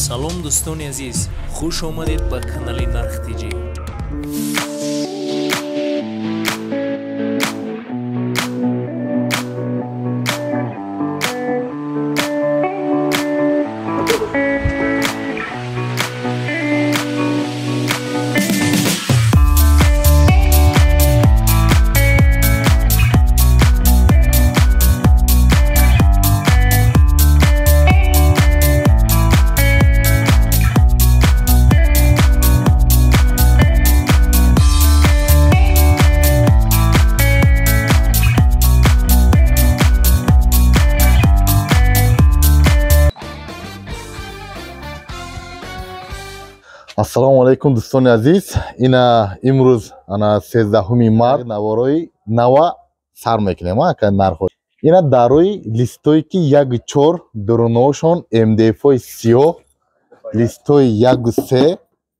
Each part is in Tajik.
Салом, дӯстони азиз, хуш омадед ба канали Нарх ТЖ. Ассалому алайкум, дӯстони азиз. Ина имрӯз ана 13 март наворои нава сар мекунем, ака нархҳо. Ина дарои листое ки 1,4, дуруноашон МДФ-ҳои сиёҳ, листои 1,3,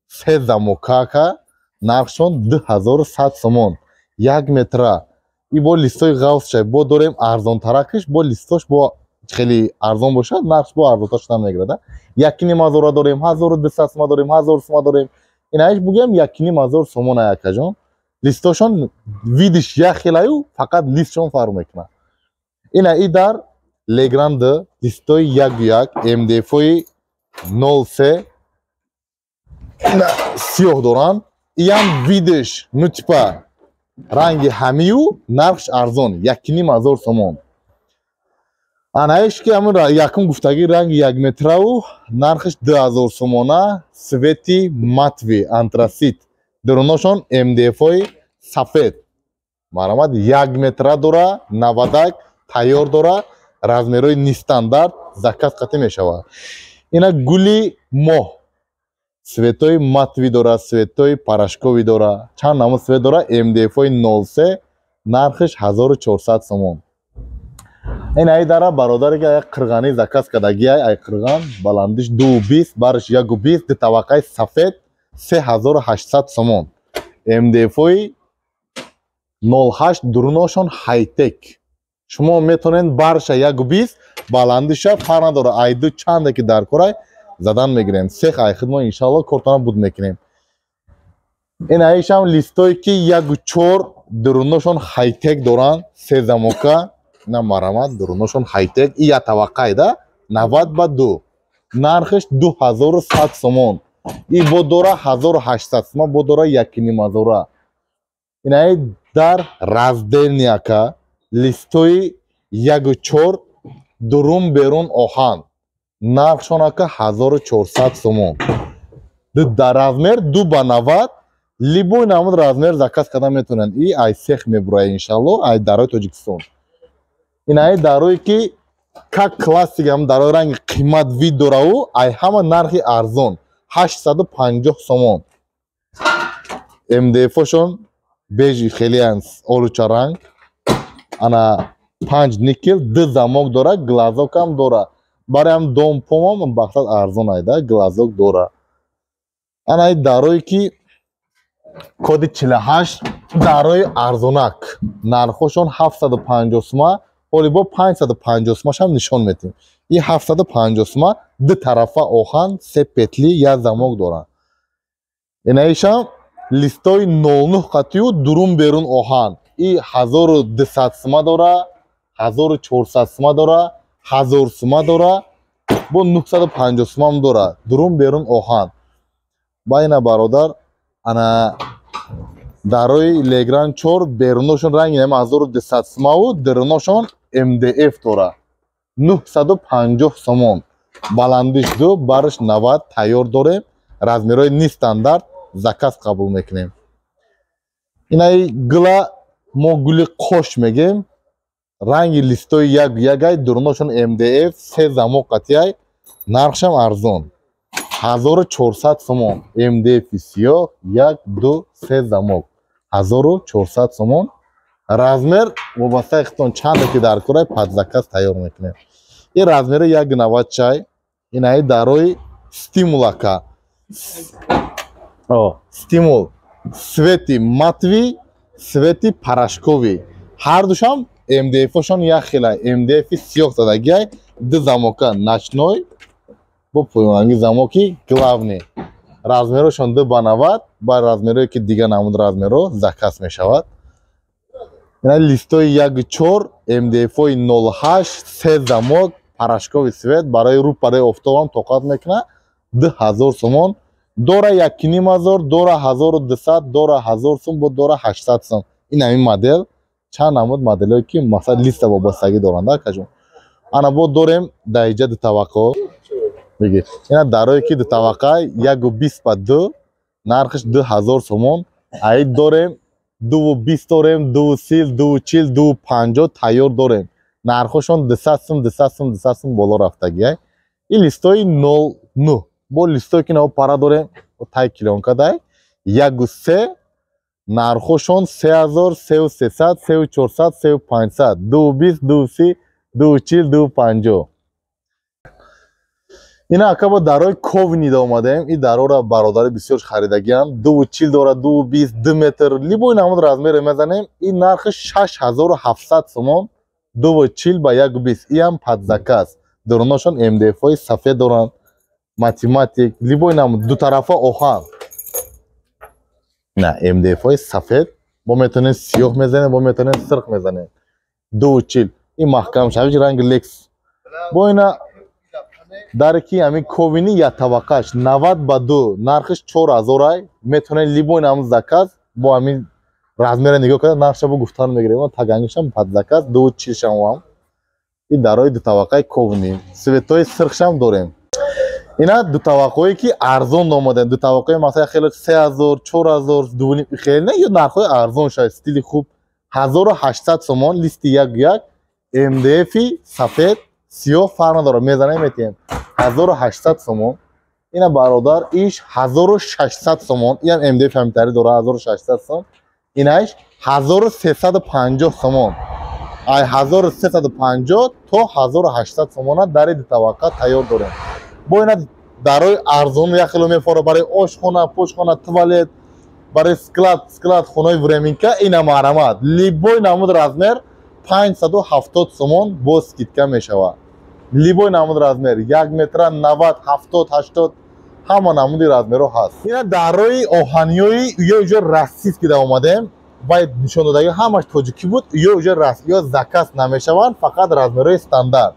се замока, ака, нархшон 2100 сомон, 1 метра. И бо листои ғавсша бо дорем арзонтаракш, бо листош бо хеле арзон бошад, нархш бо арзонтар шуда мегирад. 1,5 ҳазора дорем, 1200 сума дорем, 1000 сума дорем. Инаиш бугем 1,5 ҳазор сомон, якаҷон. Листошон видиш як хелаю, фақат листшон фарқ мекунад. Ина и дар Легранд листои 1,1, МДФ-ои 03, ина сиёҳ доранд. Иям видиш, ну типа ранги ҳамию, нархш арзон, 1,5 ҳазор сомон. Анаиш ки ҳамун якум гуфтагӣ, ранги 1 метраву, нархаш 2000 сомона, цвети матовый антрацит, дуруношон МДФ-ҳои сафед. Марамад, 1 метра дора, навадак тайёр дора, размерҳои нестандарт, заказ қатъӣ мешавад. Ина гули моҳ, цветои матовый дора, цветои порошковый дора, чанд намуд цвет дора, МДФ-ҳои 03, нархаш 1400 сомон. Ин ай дара бародаре ки як қирғанӣ заказ кардагиай, ай қирған, баландиш 2,20, барш 1,20, ду табақаи сафед, 3800 сомон. МДФ-ои 08, дуруношон хайтек. Шумо метавонед барша 1,20, баландиша фарқ надора, ай ду чанде ки дар корай задан мегирем. Сех ай худ мо иншалло кортона буд мекунем. Ин аишам листое ки 1,4, дуруношон хайтек доранд, се замока. На, марамат, дуруношон хайтек, и я таваққай да, 90 ба 2, нархаш 2100 сомон. И бо дора 1800 сума, бо дора 1,5 ҳазора. Инаи дар раздельный, ака, листои 1,4, дурун берун оҳан, нархшон, ака, 1400 сомон. Дар размер 2 ба 90, любой намуд размер заказ карда метавонанд. И ай сех мебурад, иншалло, ай дарои Тоҷикистон. Инаи дарое ки как классик ҳам дарои ранги қимат вид дораву, ай ҳама нархи арзон, 850 сомон. МДФ-ошон бежи, хелеан олуча ранг, ана панҷ никел, ду замок дора, глазокам дора. Барои ҳам дом помам бахсад арзон айда, глазок дора. Анаи дарое ки коди 48, дарои арзонак, нархошон 750 сума. Ҳоли бо 550 сумашам нишон метиҳем. И 750 сума, ду тарафа оҳан, се петли, як замок доранд. Инаишам листои 09 қатию, дурун берун оҳан, и 1200 сума дора, 1400 сума дора, 1000 сума дора, бо 950 сумам дора, дурун берун оҳан. Ба ина бародар, ана дарои Легран 4, беруношон ранги нама, 1200 сумаву, дуруношон МДФ дора, 950 сомон, баландиш 2, барш 90, тайёр дорем, размерҳои нестандарт, заказ қабул мекунем. Инаи гула мо гули қош мегем, ранги листои як ягай, дуруношон МДФ, се замок қатияй, нархшам арзон, 1400 сомон. МДФи сиёҳ, як, ду, се замок, 1400 сомон. Размер вобастаи худтон, чанде ки дар корай, под заказ тайёр мекунем. Ин размери 1,90 чай. Инаи дарои стимулака, стимул, цвети матовый, цвети порошковый, ҳардушам МДФ-ошон як хела, МДФ-и сиёҳ задагиай, ду замока, ночной. Бо поёнранги замоки главный. Размерошон 2 ба 90, ба размерое ки дига намуд размеро заказ мешавад. Ина листои 1,4, МДФ-ои 0,8, се замок, порошковый цвет, барои рӯ, барои офтобам тоқат мекунад. 2000 сомон. Дора 1500, дора 1200, дора 1000 сум, бо дора 800 сум. Ин ҳамин модел, чанд намуд моделое ки масалан листа вобастагӣ доранд, акаҷон. Ана бо дорем дар иҷа дутаваққо. Бигир. Ина дарое ки дутаваққа 1,20 ба 2, нархиш 2000 сомон. Аид дорем 2,20 дорем, 2,30, 2,40, 2,50 тайёр дорем. Нархошон 200 сум, 200 сум, 200 сум боло рафтагиай. Ин листои 0,9. Бо листое ки наво пара дорем, тай клёнка дай 1,3, нархошон 3000, 3300, 3400, 3500, 2,20, 2,30, 2,40, 2,50. Ина ака бо дарои ковнида омадаем. Ин дарора бародари бисёр харидагианд. 2,40 дора, 2,20, 2 метр, любой намуд размере мезанем. Ин нархи 6700 сомон, 2,40 ба 1,20. Иам под заказ. Дуруношон МДФ-ҳои сафед доранд, математик, любой намуд, дутарафа оҳан. На МДФ-ҳои сафед, бо метавонем сиёҳ мезанем, бо метавонем сирх мезанем. 2,40. Ин маҳкам шавиш ранги лекс. Бо ина даре ки ҳамин ковини як табақаш 90 ба 2, нархиш 4000 ай. Метавонем любой намуд заказ, бо ҳамин размера нигоҳ карда нархша бо гуфтан мегирем. Тагангишам под заказ 2,40 шамам. Ин дарои дутабақаи ковни. Цветои сирхшам дорем. Ина дутабақое ки арзон омадаем. Дутабақаи масалан хеле 3000, 4000, 2,5 хеле не, ё нархҳои арзон шояд, стили хуб. 1800 сомон листи 1,1, МДФ-и сафед, сиёҳ фарқ надорад, мезанем метиҳем. 1800 сомон. Ина бародар иш 1600 сомон. Иам МДФ ҳамитари дорад 1600 сом. Инаиш 1350 сомон. Ай 1350 то 1800 сомона дари дутабақа тайёр дорем. Бо ина дарои арзон як хело мефора барои ошхона, пошхона, туалет, барои склад, хонаи временка. Ина марамат. Любой намуд размер 570 сомон бо скидка мешавад. Любой намуд размер 1 метра 90, 70, 80, ҳама намуди размерҳо ҳаст. Ина дарои оҳаниёи ё уже российский да омадем. Вай нишон додаги ҳамаш тоҷикӣ буд, ё уже ё заказ намешаванд, фақат размерҳои стандарт.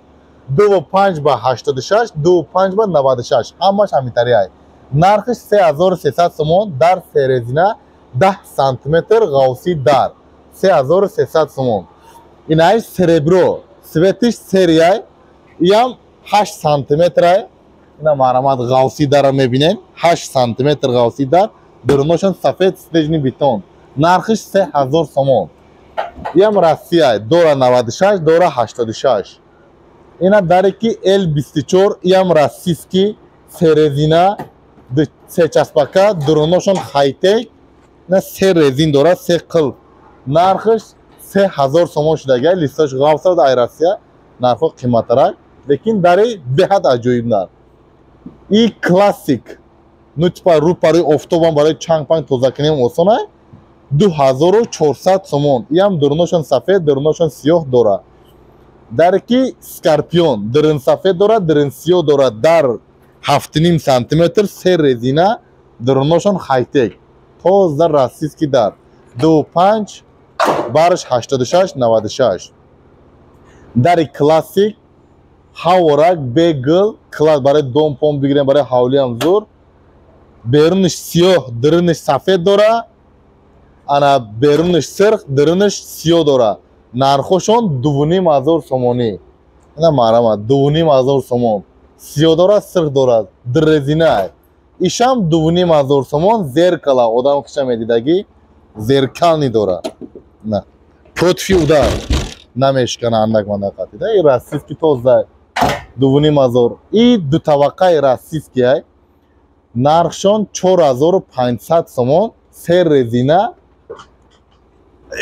2,5 ба 86, 2,5 ба 96, ҳамаш ҳамитари ай. Нархиш 3300 сомон, дар серезина 10 сантиметр ғавси дар 3300 сомон. Инаи серебро, цветиш серияй, иам 8 сантиметр ай. Ина марамат ғавси дара мебинем, 8 сантиметр ғавси дар, дуруношон сафед снежный бетон. Нархиш 3000 сомон. Иам Россия, дора 96, дора 86. Ина даре ки L24, иам российский, серезина, се часпака, дуруношон хайтек, на се резин дора, се қил. Нархиш 3000 сомон шудагай, листош ғавса ай Россия, нархо қиматтарак, лекин дари беҳад аҷоиб нарх. И классик, ну типа рӯ барои офтобам, барои чанг-панг тоза кунем осон ай. 2400 сомон. Иам дуруношон сафед, дуруношон сиёҳ дора. Даре ки скорпион, дурун сафед дорад, дурун сиёҳ дорад, дар 7,5 сантиметр, се резина, дуруношон хайтек. Тоза российский дар. 2,5, барш 86, 96. Дари классик, ҳаворак, бегл, класс барои дом пом бигирем, барои ҳавлиам зур. Берунаш сиёҳ, дурунаш сафед дора. Ана берунаш сирх, дурунаш сиёҳ дора. Нархошон 2500 сомонӣ. Ина марама 2500 сомон. Сиёҳ дорад, сирх дорад, дрезина. Ишам 2500 сомон, зеркало, одам хиша медидагӣ, зеркальный дорад. На. Против удар намешкана андак мандак қатида. И российский тоза 2500. И дутабақаи российский ай. Нархшон 4500 сомон, се резина.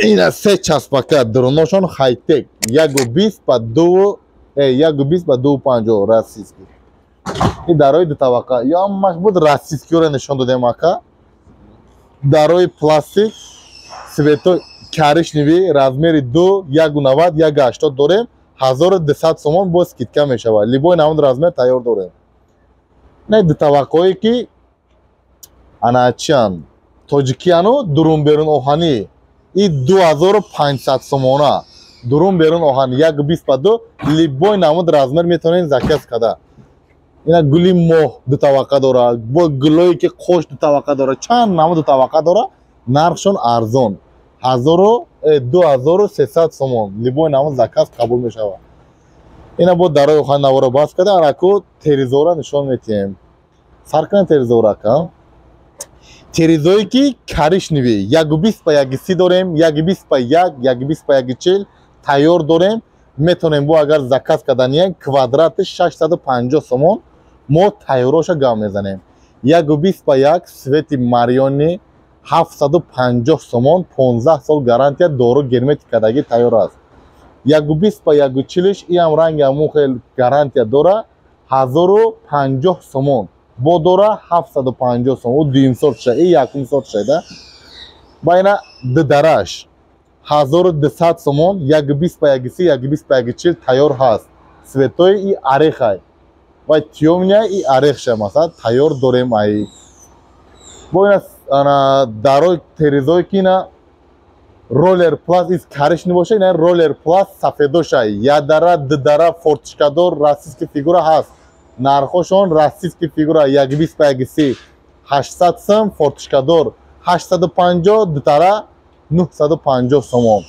Ина се часпака, дуруношон хайтек. 1,20 ба 2, 1,20 ба 2,50 российский. Ин дарои дутабақа. Ё ҳамаш буд российскиро нишон додем ака. Дарои пластик, цвето коричневый, размери 2, 1,90, 1,80 дорем. 1200 сомон бо скидка мешавад. Любой намуд размер тайёр дорем. Не дутаваққое ки ана чиян тоҷикияну дурун берун оҳанӣ, и 2500 сомона. Дурун берун оҳан 1,20 ба 2, любой намуд размер метавонед заказ када. Ина гули моҳ дутаваққа дора, бо гулое ки қош дутаваққа дора, чанд намуд дутаваққа дора, нархшон арзон. 2300 сомон. Любой намуд заказ қабул мешавад. Ина бо дарои оҳан наворо бас карда, араку теризора нишон метиҳем. Сар кунем теризора ака. Теризое ки коричневый 1,20 ба 1,30 дорем, 1,20 ба 1, 1,20 ба 1,40 тайёр дорем. Метавонем бо агар заказ кардания квадрати 650 сомон мо тайёроша гап мезанем. 1,20 ба 1 цвети мариони 750 сомон, 15 сол гарантия, дору герметик кардагӣ тайёр аст. 1,20 ба 1,40 иам ранги ҳамун хел гарантия дора, 1050 сомон. Бо дора 750 сомон. Ӯ дуюм сортша, и якум сортша да. Ба ина дидараш 1200 сомон, 1,20 ба 1,30, 1,20 ба 1,40 тайёр ҳаст. Цветои и орехай. Ва тёмная и орехша масалан тайёр дорем ай. Бо ина ана дарои терезое ки ина роллер пласт из коричневый боша, ина роллер пласт сафедоша, ядара, дидара, форточкадор, российский фигура ҳаст. Нархошон российский фигура 1,20 ба 1,30 800 сом, форточкадор 850, дутара 950 сомон.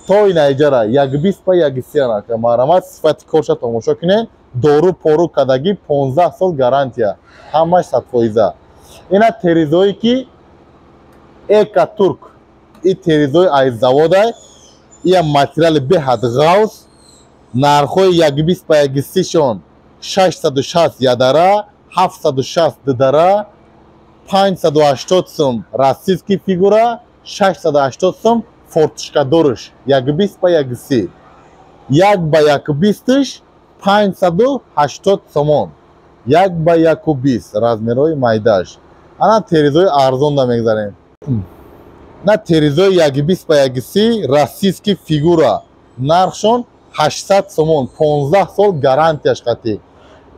То ина иҷара 1,20 ба 1,30 анака. Марамат сифати корша тамошо кунед. Дору пору кардагӣ 15 сол гарантия. Ҳамаш 100%. Ина терезое ки Эка Турк. И терезои ай заводай. Ия материали беҳад ғавс. Нархҳои 1,20 ба 1,30 шон 660 ядара, 760 дидара, 580 сом российский фигура, 680 сом форточкадорш 1,20 ба 1,30. 1 ба 1,20 580 сомон. 1 ба 1,20 размерҳои майдаш. Ана терезои арзон да мегзарем. На терезои 1,20 ба 1,30 российский фигура. Нархшон 800 сомон, 15 сол гарантияш қатӣ.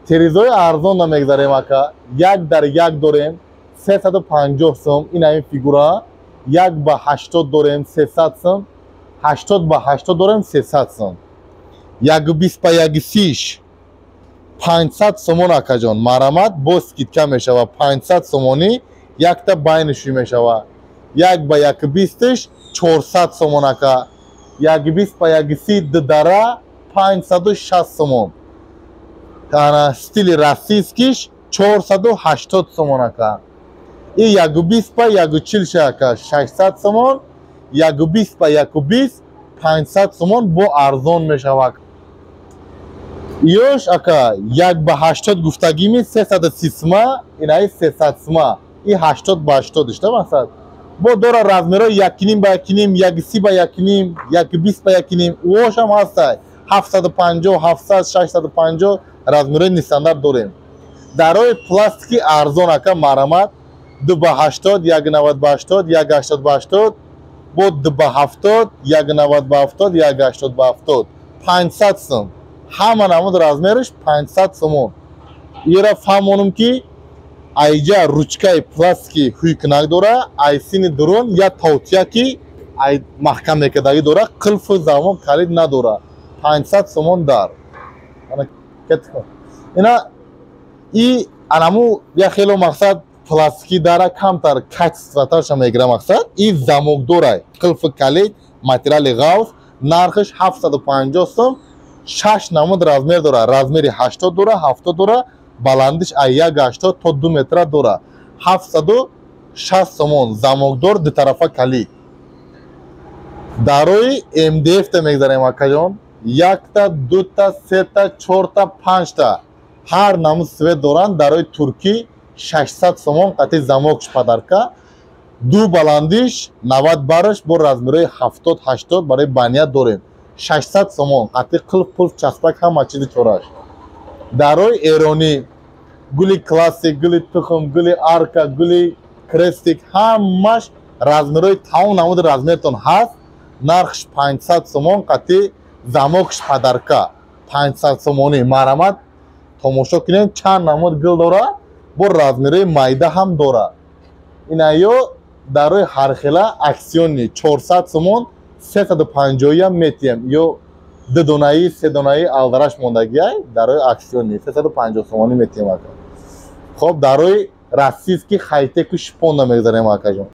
Терезои арзон да мегзарем ака. 1 дар 1 дорем 350 сом, ин ҳамин фигура. 1 ба 80 дорем 300 сом, 80 ба 80 дорем 300 сом. 1,20 ба 1,30 500 сомон акаҷон. Марамат бо скидка мешава 500 сомонӣ, якта байнишӯй мешава. 1 ба 1,20 400 сомон ака. 1,20 ба 1,30 дидара 560 сомон. Ана стили российскиш 480 сомон ака. И 1,20 ба 1,40 ака 600 сомон, 1,20 ба 1,20 500 сомон бо арзон мешава. Ёш ака 1 ба 80 гуфтагими 330 сма, инаи 300 сма. И 80 ба 80 ишта масалан. Бо дора размерҳо 1,5 ба 1,5, 1,30 ба 1,5, 1,20 ба 1,5. Уошам ҳастай. 750, 700, 650 размерҳои нестандарт дорем. Дарои пластики арзон ака марамат 2 ба 80, 1,90 ба 80, 1,80 ба 80, бо 2 ба 70, 1,90 ба 70, 1,80 ба 70. 500 сом. Ҳама намуд размераш 500 сомон. Ира фаҳмонам ки айҷа ручкаи пластики ҳуйкунак дора, ай сини дурун я тавтия ки ай маҳкам мекардагӣ дора, қилфу замон калид надора. 500 сомон дар. Ина и анаму я хело мақсад пластики дара камтар качествотарша мегира мақсад. И замок дорай, қилфу калид, материали ғавс, нархаш 750 сом, 6 намуд размер дора. Размери 80 дора, 70 дора, баландиш ай 1,80 то 2 метра дора. 760 сомон, замокдор, дутарафа калид. Дарои МДФ та мегзарем акаҷон. Якта, дута, сета, чорта, панҷта. Ҳар намуд цвет доранд. Дарои туркӣ 600 сомон қати замокш подарка. Ду баландиш 90 барш бо размерҳои 70, 80 барои баня дорем. 600 сомон қати қилф, пулф, часпак ҳама чизи чораш. Дарои эронӣ гули классик, гули тухм, гули арка, гули крестик ҳамаш размерҳои тамом намуди размертон ҳаст. Нархш 500 сомон қати замокш подарка. 500 сомонӣ марамат. Тамошо кунем чанд намуд гул дора, бо размерои майда ҳам дора. Инаё дарои ҳархела аксиони 400 сомон 350 ам метиҳем. Ё ду донаи, се донаи алдараш мондагиай дарои аксиони 350 сомонӣ метиҳем ака. Хоб, дарои российский хайтеку шипонда мегзарем акаҷон.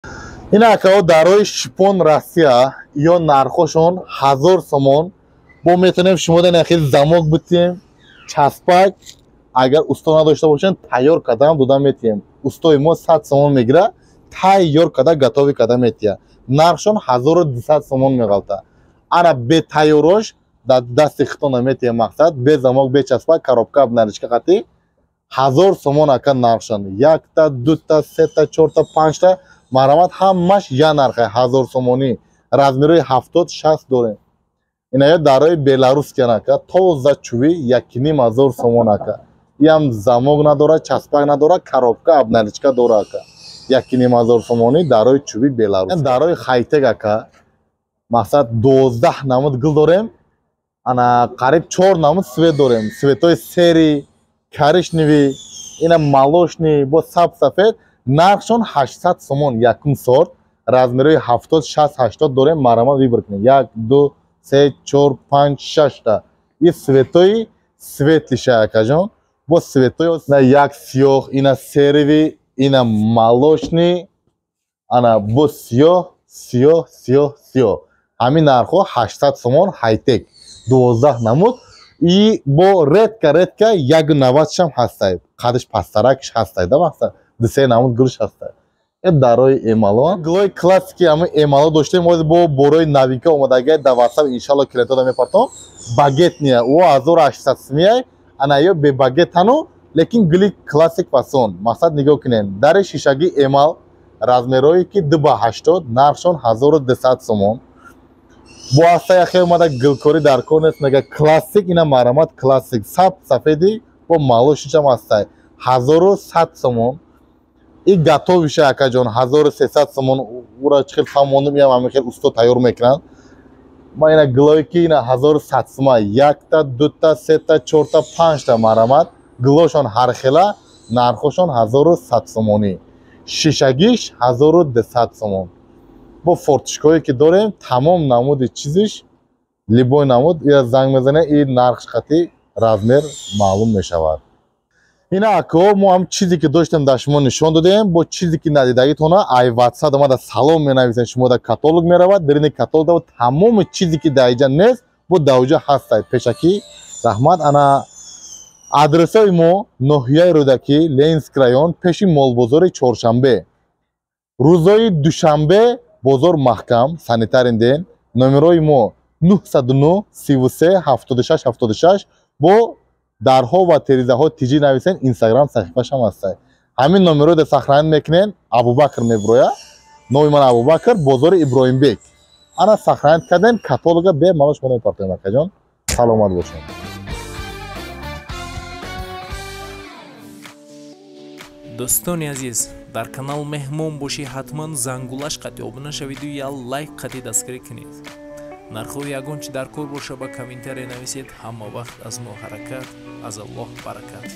Ин акао дарои шипон Россия ё нархошон 1000 сомон. Бо метавонем шумо дар хел замок битиҳем, часпак агар усто надошта бошен тайёр кардаам дода метиҳем. Устои мо 100 сомон мегира, тайёр карда готовӣ карда метиҳа. Нархшон 1200 сомон меғалта. Ана бетайёрош дар дасти хитона метиҳем, мақсад бе замок, бе часпак, коробка наличка қатӣ 1000 сомон ака нархшон. Якта, дута, сета, чорта, панҷта марҳамат, ҳамаш я нархе 1000 сомонӣ. Размерои 70-60 дорем. Инаё дарои беларусский ака, тоза чӯби 1500 сомон ака. Иам замок надора, часпак надора, коробка обналичка дора ака. 1500 сомонӣ дарои чӯби беларус. Дарои хайтек ака, мақсад 12 намуд гул дорем. Ана қариб 4 намуд свет дорем. Светои серый, коричневый, ина молочный, бо сабз сафед. Нархшон 800 сомон якум сорт. Размерои 70, 60, 80 дорем. Марҳамат выбор кунед. 1, 2, 3, 4, 5, 6 та. И светои светлиша акаҷон. Бо светои на як сиёҳ, ина серый, ина молочный, ана бо сиёҳ, сиёҳ, сиёҳ, сиёҳ. Ҳамин нархҳо 800 сомон хайтек. 12 намуд. И бо редка редка 1,90 шам ҳастай. Қадиш пастаракш ҳастай да мақсад. 2-3 намуд гулш ҳастай. Дарои эмало. Гулои классики ҳамин эмало доштем, ҳозир бо борои новинка омадагиай дар WhatsApp иншалло клиентода мепартом. Багетния, ӯ 1800 сомияй, ана ё бе багетану, лекин гули классик фасон. Мақсад нигоҳ кунед. Дари шишаги эмал размерое ки 2 ба 80, нархшон 1200 сомон. Бо аста яхе омада гулкорӣ дар кор нест, мега классик, ина марҳамат классик, сабз сафеди бо молочничам ҳастай. 1100 сомон. И готовиша акаҷон 1300 сомон. Ура чӣ хел фаҳмондум, иам ҳамин хел усто тайёр мекунанд. Ма ина гулое ки ина 1100 сома, якта, дута, сета, чорта, панҷта марҳамат. Гулошон ҳархела, нархошон 1100 сомонӣ. Шишагиш 1200 сомон. Бо форточкое ки дорем, тамом намуди чизиш, любой намуд, ира занг мезанед, и нархш қатӣ размер маълум мешавад. Ина ако мо ҳам чизе ки доштем дар шумо нишон додем, бо чизе ки надидагитона ай WhatsApp омада салом менависен, шумо дар каталог меравад, дар ини каталог тамоми чизе ки дар иҷа нест, бо дар уҷа ҳастай. Пешакӣ раҳмат. Ана адресои мо ноҳияи Рӯдакӣ, Ленинск район, пеши молбозори Чоршанбе. Рӯзои душанбе бозор маҳкам, санитарный день. Номерои мо 909 33 76 76. Бо дарҳо ва терезаҳо тиҷӣ нависен, Инстаграм саҳифашам ҳастай. Ҳамин номеро да сохранить мекунен, Абубакр меброя. Номи ман Абубакр, бозори Иброҳимбек. Ана сохранить кардем, каталога бемалол шумо мепартоем акаҷон. Саломат бошед. Дӯстони азиз, дар канал меҳмон бошӣ, ҳатман зангулаш қатӣ обуна шавиду я лайк қатӣ дастгирӣ кунед. Нархҳои ягон чи дар кор боша, ба комментария нависед. Ҳама вақт аз мо ҳаракат, аз Аллоҳ баракат.